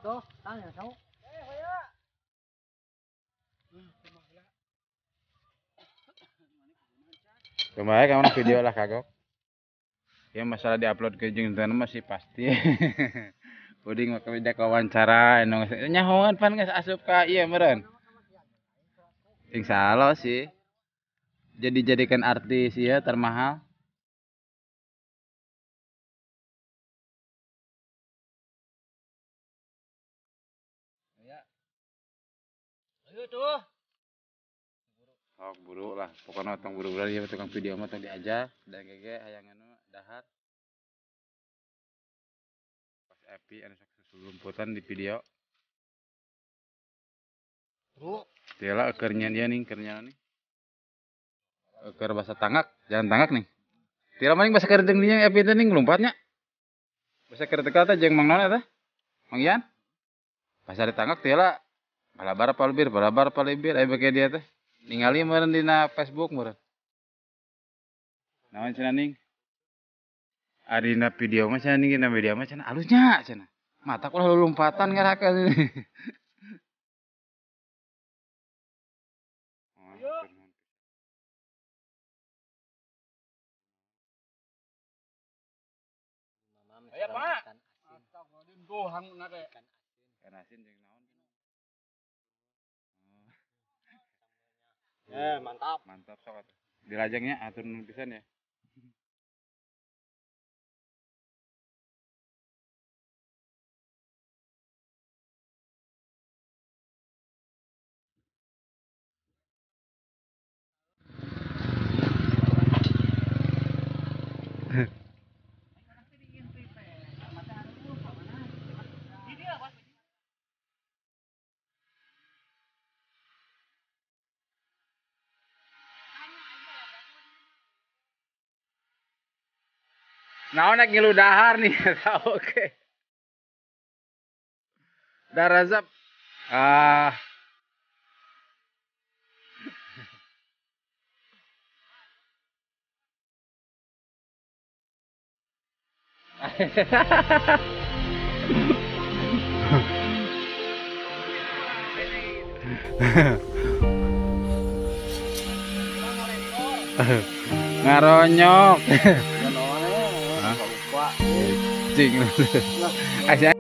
Tuh, tanya sao. Kemarin kamu video lah kagok. Ya masalah diupload ke jeung masih pasti. Uding mah beda wawancara anu nyahoan pan geus asup ka ieu meureun. Insyaallah sih. Jadi jadikan artis ya termahal. Ya. Ayo tuh. Sok buru lah, pokoknya tong buru-buru ya tukang video mah tong diajar, dan gege hayang anu dahar. Pas Epi anu sok susulumputan di video. Bro, Tela ekernya dia nih, ekernya nih. Eker bahasa tangak, jangan tangak nih. Tela maning bahasa kerenteng dia Epi teh nih lompatnya. Bahasa kerenteng teh jeung Mang Nona teh. Mang Ian. Bahasa ditangak tela balabar palibir aya beke dia teh. Ningali meureun dina Facebook meureun. Naon cenah ning? Adina video mah cenah ning dina media mah cenah alusnya cenah. Mata ulah lompatan ngarakeun. Ayo, Pak. Astagfirullahaladzim, tuh hanguna teh. Ikan asin jeung naon? Mantap. Mantap sok atuh. Dilajengnya atur nuhun pisan ya. Naon nek ngilu dahar nih, tahu oke. Darazap. Ah. Ngaronyok. Cing. Aja.